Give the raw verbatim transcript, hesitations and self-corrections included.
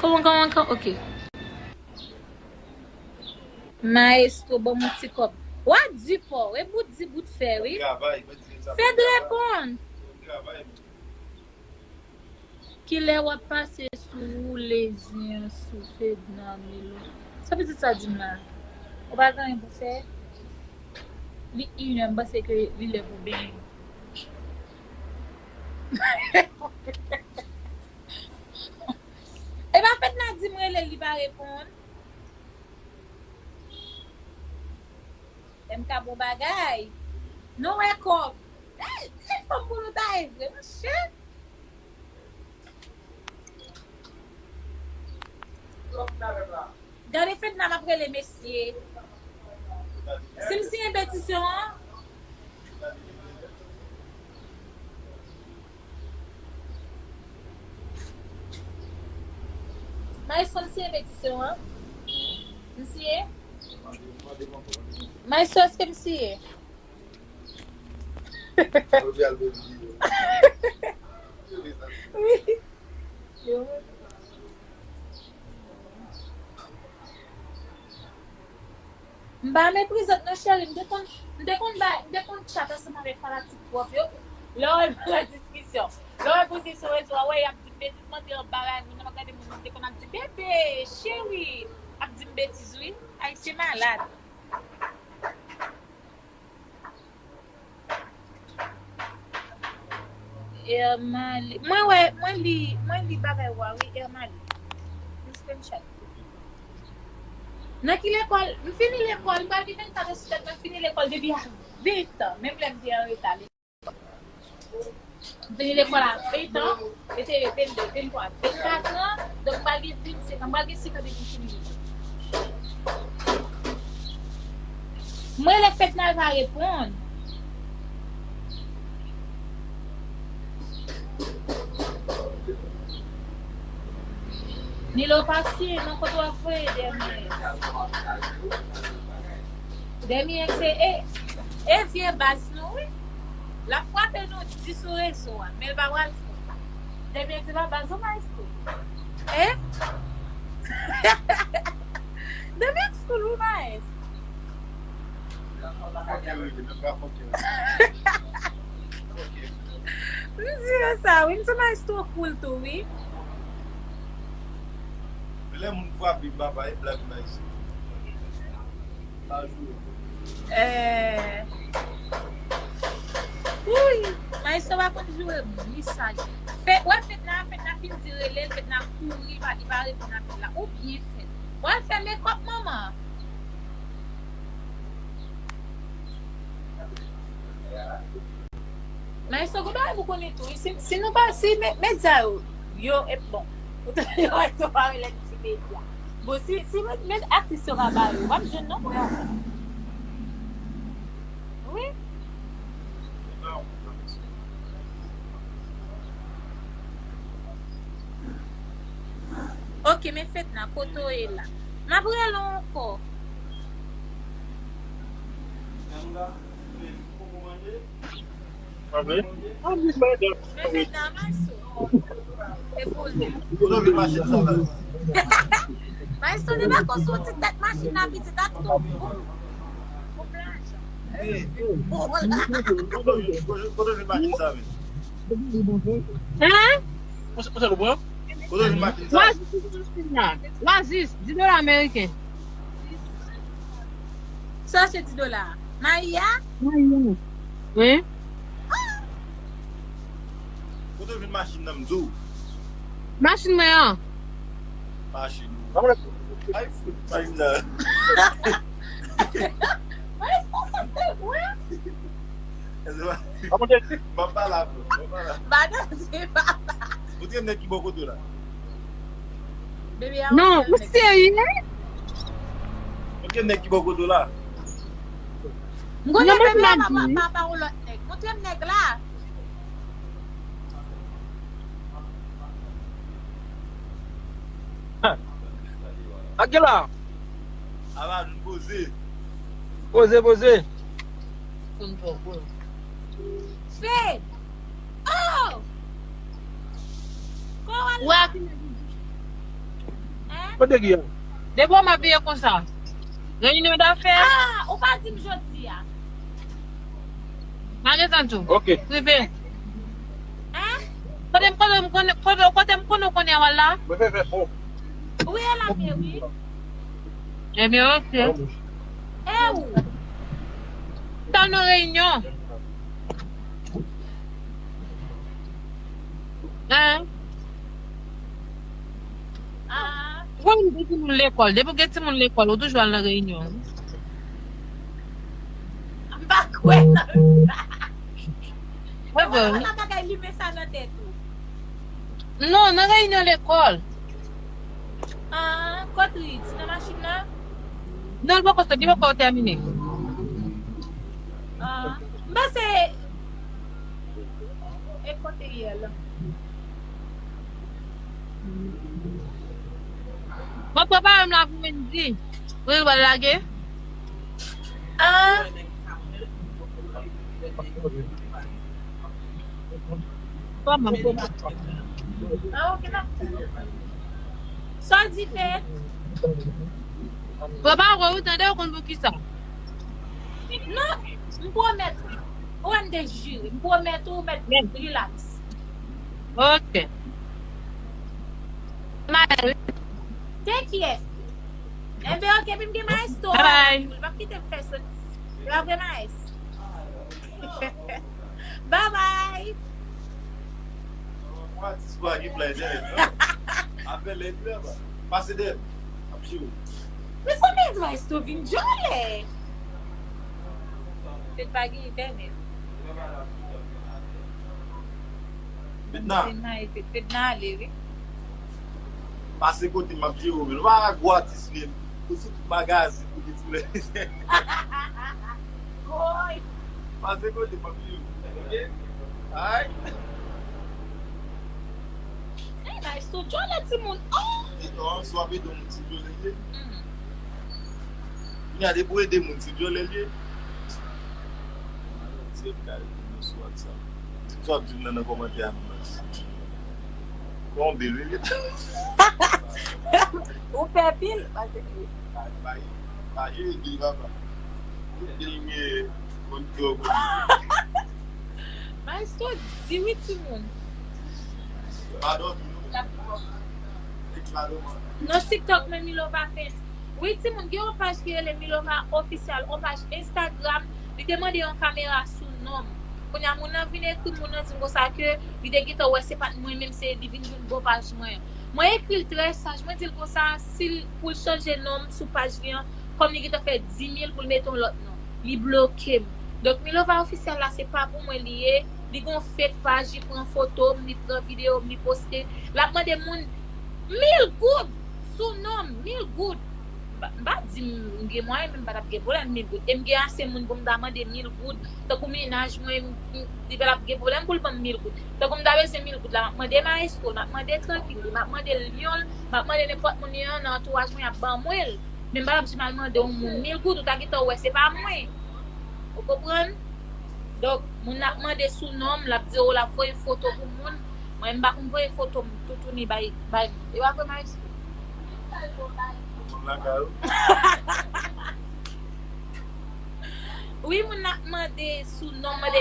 Kòman, kòman, kòman, ok. Maestro, ban m yon ti kòb. Wa di paw, e bout di bout fè, wi. Travay, mwen di sa. Fed reponn. Travay. Kilè w ap pase sou woule zen an sou Fedna Milo? Sa pitit sa di m la? Ou pa gen anyen pou fè? Li inè, m panse ke li lè pou benyen. E pa Fedna di m rele l, li pa reponn. M ka bon bagay. Nou wè kòb. Ey, ey, fanm pou nou ta ye vre, monchè. Gade Fedna m ap rele mesye. Si m siyen petisyon an, Maestro, m siyen petisyon an. M siyen. Maestro, èske m siyen? Wi. Yo. M pa meprize t non, cheri. M te konn, m te konn bay, m te konn chat ansanm avèk fanatik pwòp yo. Lè w wè m nan diskisyon, lè w wè poze sou rezo a, wè y ap di m betiz, m antre anba bagay moun nan, m ap gade moun nan, m te konn ap di, "Bebe, cheri," ap di m betiz, wi. Ayisyen malad. Ermali. Mwen wè, mwen li, mwen li bagay wa wi, Ermali. Yon screenshot. Nan ki lekòl? M fini lekòl, m pral gen vennkat an sou tèt mwen, m fini lekòl depi a ven tan, menm lè m te an reta. M fini lekòl a ven tan, e te vennde, venntwa, vennkat an, donk m pral gen vennsenk an, m pral gen senk an depi m fini lekòl. M rele Fedna, l pa reponn. Nilo pa siyen non, kote w ap voye dèmyè? Dèmyè se e, e vye baz nou wi. L ap frape nou di sou rezo a, men l pa pral fè. Dèmyè se pa baz ou, maestro. E? Dèmyè school wi, maestro. M di yo sa wi, m se maestro cool tou wi. Lè moun frape papa, e blag maestro. Pa joure. Eh. Wi, maestro pa konn joure misaj. Fè, wè Fedna, Fedna fin di rele l, Fedna kouri, pa, li pa reponn apèl la. Ou byen fèt. W al fè mekòp manman. Maestro, gon bagay pou konnen tou wi. Si, si nou pa, si me-, medya yo, yo, e, bon, ou tande yo, yo pa rele ti medya. Bon, si, si me-, me-, atis yo pa ba yo, w ap jwenn non pou yo. Wi. Ok, men Fedna, kote w ye la? M ap rele w ankò. Men Fedna, maestro. E pou li. Kote w vin machin sa la? Maestro, te dakò sou ti tèt machin nan, pitit, ak ton bon, bon lajan. Bon lajan. Kote w vin machin sa, men? Hein? Kote w vin machin sa? Oazis, dis dola ameriken. Sa se dis dola. Mayi a? Mayi a. Wi. Kote w jwenn machin nan, m di w? Machin mwen an. Machin ou. Ay, fout machin nan. Maestro, sa te vre? M ap pale avè w, m ap pale avè w. Madan, se papa. Montre m nèg ki bò kote w la. Bebe a. Non, ou serye? Montre m nèg ki bò kote w la. M konnen bebe a pa, pa, pa yon lòt nèg. Montre m nèg la. Ak gen la. Ala, nou poze. Poze, poze. Konn twò bon. Fed! Oh! Kò w al la? Wè. Kote ki a? Depi w ap veye konsa. Reyinyon dafè. Ah, ou pa di m jodi a. Malgre tan tou. Ok. Prive. Hein? Kote m konnen, kote, kote, kote m konnen w konnen w al la? Mwen fè fè bon. Wi, e la m ye, wi. Ebyen, ok. E ou? Tan nan reyinyon. Hein? Ah. Ou konn gen timoun lekòl. Depi w gen timoun lekòl, ou toujou al nan reyinyon. M pa kwè nan sa. Wè vre. Wè la bagay limen sa nan tèt ou. Non, nan reyinyon lekòl. Ah, kote li? Ti nan machin nan? Non, l poko sot, li poko tèmine. Ah, m panse e kote yè la. Mwen prepare m la pou Wendy. Wi, l pral lage. Ah. Kòman, kòman? Ah, ok, n ap tann. Sa w di fè? Prepare w, tande, ou konn poukisa. Non, m pwomèt ou. Ou wè m te jire. M pwomèt ou, mèt relax. Ok. Te kyè. Enben, ok, epi m gen maestro. Bye bye. Li p ap kite m fè soti. Li p ap gen maestro. Bye bye. Mwen atis pa gen plan entènèt, non. Apèl entènèt, pase dèyè m. Ap jere. Mezanmi, maestro vin djòlè. Fed pa gen entènèt. Fedna. Fedna, e Fed, Fedna ale, wi. Pase kote m ap jere w, men. Nou pa ka gwo atis, men. Ou sou tout magazin pou di ti lè. Woy. Pase kote m ap jere w, ok? Ay. Ey, maestro djòlè timoun. Oh! E, oh, si w ap ede yon moun, ti djòlè l ye. Hmm. Kounye a, depi w ede moun, ti djòlè l ye. Ti ap kare moun sou WhatsApp. Sa w ap di m nan, nan kòmantè a, non, baz. Tonbe, wi. Ou pè pil, pase ke pa, pa, pa ede, papa. Ede, men, konn twò, konn. Maestro di wi, timoun. Pa dòmi, non. N ap Non, TikTok, men Milova Fans. Wi, timoun, gen yon paj ki rele Milova Official, yon paj Instagram. Li te mande yon kamera sou non m. Kounye a, moun nan vin ekri m, moun nan di m konsa ke li te gentan wè se pa t mwen menm, se li vin jwenn bò paj mwen an. Mwen ekri l trè saj, mwen di l konsa, si l, pou l chanje non m sou paj li an, kòm li gentan fè di mil pou l mete yon lòt non. Li bloke m. Donk, Milova Official la, se pa pou mwen li ye. Li gon fake paj, li pran foto m, li pran videyo m, li poste. L ap mande moun mil goud sou non m, mil goud. M pa, m pa di m gen mwayen, men m pa t ap gen pwoblèm, mil goud. E m gen ase moun pou m ta mande mil goud. Tankou mennaj mwen, m, m, li pa t ap gen pwoblèm pou l ban m mil goud. Tankou m ta bezwen mil goud la, m ap mande maestro l, m ap mande Trankil li, m ap mande Lyon l, m ap mande nenpòt moun li an nan antouraj mwen, y ap ban mwen l. Men m pa t ap janm al mande yon moun mil goud, ou ta gentan wè se pa mwen. Ou konprann? Donk, moun nan ap mande sou non m, l ap di w l ap voye foto pou moun. Mwen, m pa konn voye foto m toutouni bay, bay moun. E pa vre, Maestro? Moun lakay ou. Wi, moun nan ap mande sou non m, mande